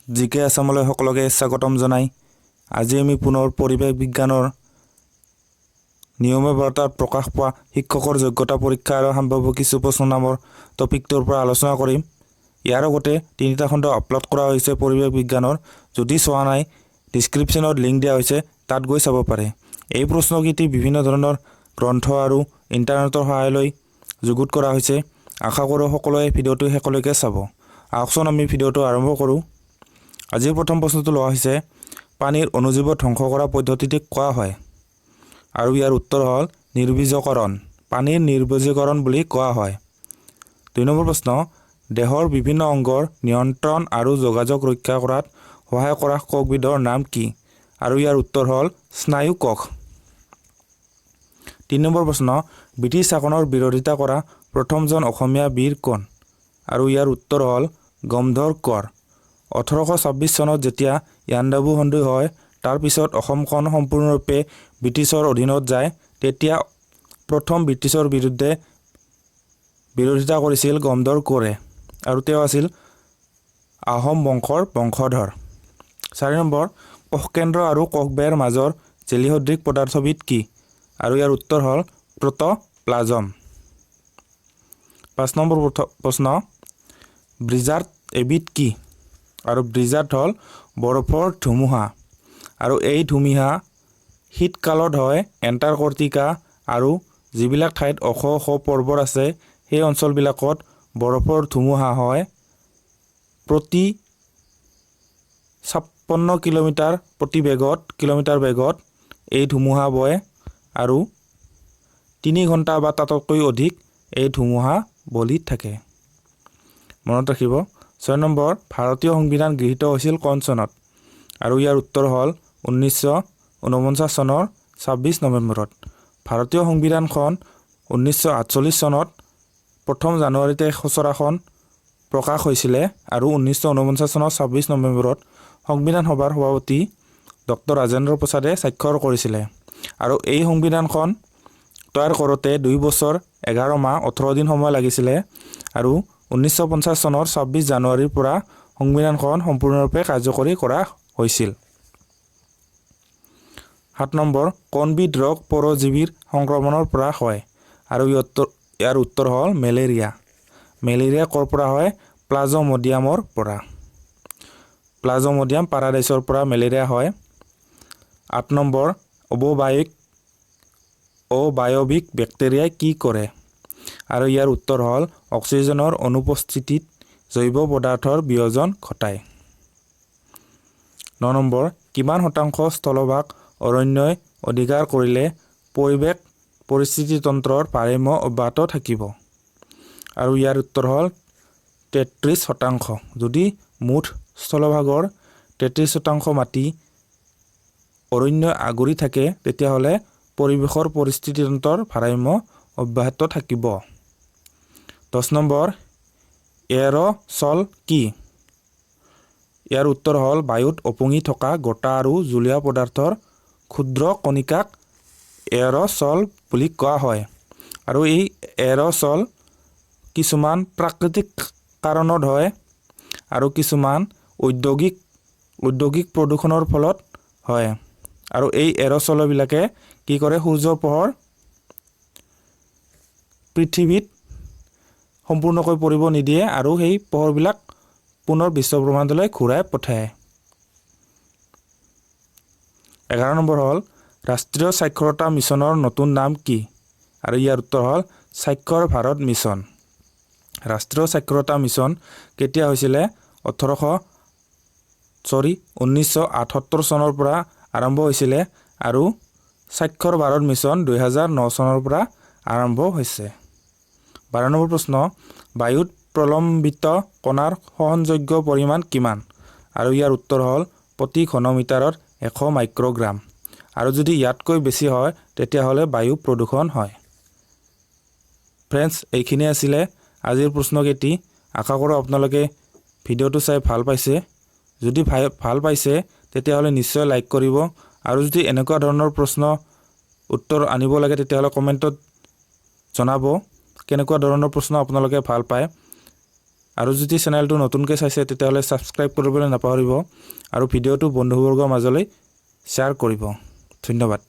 G কে আছামলৈ সকলোকে স্বাগতম জনাই আজি আমি পুনৰ পৰিৱেশ বিজ্ঞানৰ নিয়মীয়া বাৰ্তাত প্ৰকাশ পোৱা শিক্ষকৰ যোগ্যতা পৰীক্ষা আৰু সম্ভাৱ্য কিছু প্ৰশ্ন নামৰ টপিকটোৰ পৰা আলোচনা কৰিম। ইয়াৰ আগতে তিনিটা খণ্ড আপলোড কৰা হৈছে পৰিৱেশ বিজ্ঞানৰ। যদি চোৱা নাই, ডিছক্ৰিপশ্যনত লিংক দিয়া হৈছে, তাত গৈ চাব পাৰে। এই প্ৰশ্নকেইটি বিভিন্ন ধৰণৰ গ্ৰন্থ আৰু ইণ্টাৰনেটৰ সহায় লৈ যুগুত কৰা হৈছে। আশা কৰোঁ সকলোৱে ভিডিঅ'টো শেষলৈকে চাব। আহকচোন, আমি ভিডিঅ'টো আৰম্ভ কৰোঁ। আজিৰ প্ৰথম প্ৰশ্নটো লোৱা হৈছে, পানীৰ অণুজীৱ ধ্বংস কৰা পদ্ধতিটিক কোৱা হয়। আৰু ইয়াৰ উত্তৰ হ'ল নিৰ্বীজকৰণ। পানীৰ নিৰ্বীজীকৰণ বুলি কোৱা হয়। 2 নম্বৰ প্ৰশ্ন, দেহৰ বিভিন্ন অংগৰ নিয়ন্ত্ৰণ আৰু যোগাযোগ ৰক্ষা কৰাত সহায় কৰা কোষবিধৰ নাম কি? আৰু ইয়াৰ উত্তৰ হ'ল স্নায়ু কোষ। 3 নম্বৰ প্ৰশ্ন, ব্ৰিটিছ শাসনৰ বিৰোধিতা কৰা প্ৰথমজন অসমীয়া বীৰ কোন? আৰু ইয়াৰ উত্তৰ হ'ল গমধৰ কোঁৱৰ। 1826 চনত যেতিয়া ইয়াণ্ডাবু সন্ধি হয়, তাৰপিছত অসমখন সম্পূৰ্ণৰূপে ব্ৰিটিছৰ অধীনত যায়। তেতিয়া প্ৰথম ব্ৰিটিছৰ বিৰুদ্ধে বিৰোধিতা কৰিছিল গমধৰ কোঁৱৰে আৰু তেওঁ আছিল আহোম বংশৰ বংশধৰ। 4 নম্বৰ, কোষকেন্দ্ৰ আৰু কোষবেৰ মাজৰ জেলিসদৃশ পদাৰ্থবিধ কি? আৰু ইয়াৰ উত্তৰ হ'ল প্ৰট'প্লাজম। 5 নম্বৰ প্ৰশ্ন, ব্লিজাৰ্ড এবিধ কি? আৰু ব্লিজাৰ্ড হ'ল বৰফৰ ধুমুহা। আৰু এই ধুমুহা শীতকালত হয় এণ্টাৰ্কটিকা আৰু যিবিলাক ঠাইত ওখ ওখ পৰ্বত আছে, সেই অঞ্চলবিলাকত বৰফৰ ধুমুহা হয়। প্ৰতি 56 কিলোমিটাৰ প্ৰতি বেগত কিলোমিটাৰ বেগত এই ধুমুহা বয় আৰু 3 ঘণ্টা বা তাতোতকৈ অধিক এই ধুমুহা বলি থাকে, মনত ৰাখিব। 6 নম্বৰ, ভাৰতীয় সংবিধান গৃহীত হৈছিল কোন চনত? আৰু ইয়াৰ উত্তৰ হ'ল 1949 চনৰ 26 নৱেম্বৰত। ভাৰতীয় সংবিধানখন 1948 চনত 1 জানুৱাৰীতে খচৰাখন প্ৰকাশ হৈছিলে আৰু 1949 চনৰ 26 নৱেম্বৰত সংবিধান সভাৰ সভাপতি ডক্টৰ ৰাজেন্দ্ৰ প্ৰসাদে স্বাক্ষৰ কৰিছিলে। আৰু এই সংবিধানখন তৈয়াৰ কৰোঁতে 2 বছৰ 11 মাহ 18 দিন সময় লাগিছিলে আৰু 1950 চনৰ 26 জানুৱাৰীৰ পৰা সংবিধানখন সম্পূৰ্ণৰূপে কাৰ্যকৰী কৰা হৈছিল। 7 নম্বৰ, কোনবিধ ৰোগ পৰজীৱীৰ সংক্ৰমণৰ পৰা হয়? আৰু ইয়াৰ উত্তৰ হ'ল মেলেৰিয়া। মেলেৰিয়া ক'ৰ পৰা হয়? প্লাজমডিয়ামৰ পৰা। প্লাজমডিয়াম পাৰাডাইচৰ পৰা মেলেৰিয়া হয়। 8 নম্বৰ, অবায়বিক বেক্টেৰিয়াই কি কৰে? আৰু ইয়াৰ উত্তৰ হ'ল অক্সিজেনৰ অনুপস্থিতিত জৈৱ পদাৰ্থৰ বিয়োজন ঘটায়। 9 নম্বৰ, কিমান শতাংশ স্থলভাগ অৰণ্যই অধিকাৰ কৰিলে পৰিৱেশ পৰিস্থিতিতন্ত্ৰৰ ভাৰসাম্য অব্যাহত থাকিব? আৰু ইয়াৰ উত্তৰ হ'ল 33%। যদি মুঠ স্থলভাগৰ 33% মাটি অৰণ্যই আগুৰি থাকে, তেতিয়াহ'লে পৰিৱেশৰ পৰিস্থিতিতন্ত্ৰৰ ভাৰসাম্য অব্যাহত থাকিব। 10 নম্বৰ, এৰ'ছল কি? ইয়াৰ উত্তৰ হ'ল বায়ুত ওপঙি থকা গোটা আৰু জুলীয়া পদাৰ্থৰ ক্ষুদ্ৰ কণিকাক এৰ'ছল বুলি কোৱা হয়। আৰু এই এৰ'ছল কিছুমান প্ৰাকৃতিক কাৰণত হয় আৰু কিছুমান ঔদ্যোগিক প্ৰদূষণৰ ফলত হয়। আৰু এই এৰ'ছলবিলাকে কি কৰে? সূৰ্যৰ পোহৰ পৃথিৱীত সম্পূৰ্ণকৈ পৰিব নিদিয়ে আৰু সেই পোহৰবিলাক পুনৰ বিশ্বব্ৰহ্মাণ্ডলৈ ঘূৰাই পঠায়। 11 নম্বৰ হ'ল, ৰাষ্ট্ৰীয় সাক্ষৰতা মিছনৰ নতুন নাম কি? আৰু ইয়াৰ উত্তৰ হ'ল স্বাক্ষৰ ভাৰত মিছন। ৰাষ্ট্ৰীয় সাক্ষৰতা মিছন কেতিয়া হৈছিলে? ওঠৰশ চৰি 1978 চনৰ পৰা আৰম্ভ হৈছিলে আৰু স্বাক্ষৰ ভাৰত মিছন 2009 চনৰ পৰা আৰম্ভ হৈছে। 12 নম্বৰ প্ৰশ্ন, বায়ুত প্ৰলম্বিত কণাৰ সহনযোগ্য পৰিমাণ কিমান? আৰু ইয়াৰ উত্তৰ হ'ল প্ৰতি ঘনমিটাৰত 100 মাইক্ৰ'গ্ৰাম। আৰু যদি ইয়াতকৈ বেছি হয়, তেতিয়াহ'লে বায়ু প্ৰদূষণ হয়। ফ্ৰেণ্ডছ, এইখিনি আছিলে আজিৰ প্ৰশ্নকেইটি। আশা কৰোঁ আপোনালোকে ভিডিঅ'টো চাই ভাল পাইছে। যদি ভাল পাইছে, তেতিয়াহ'লে নিশ্চয় লাইক কৰিব। আৰু যদি এনেকুৱা ধৰণৰ প্ৰশ্ন উত্তৰ আনিব লাগে, তেতিয়াহ'লে কমেণ্টত জনাব কেনেকুৱা ধৰণৰ প্ৰশ্ন আপোনালোকে ভাল পায়। আৰু যদি চেনেলটো নতুনকৈ চাইছে, তেতিয়াহ'লে ছাবস্ক্ৰাইব কৰিবলৈ নাপাহৰিব আৰু ভিডিঅ'টো বন্ধুবৰ্গৰ মাজলৈ শ্বেয়াৰ কৰিব। ধন্যবাদ।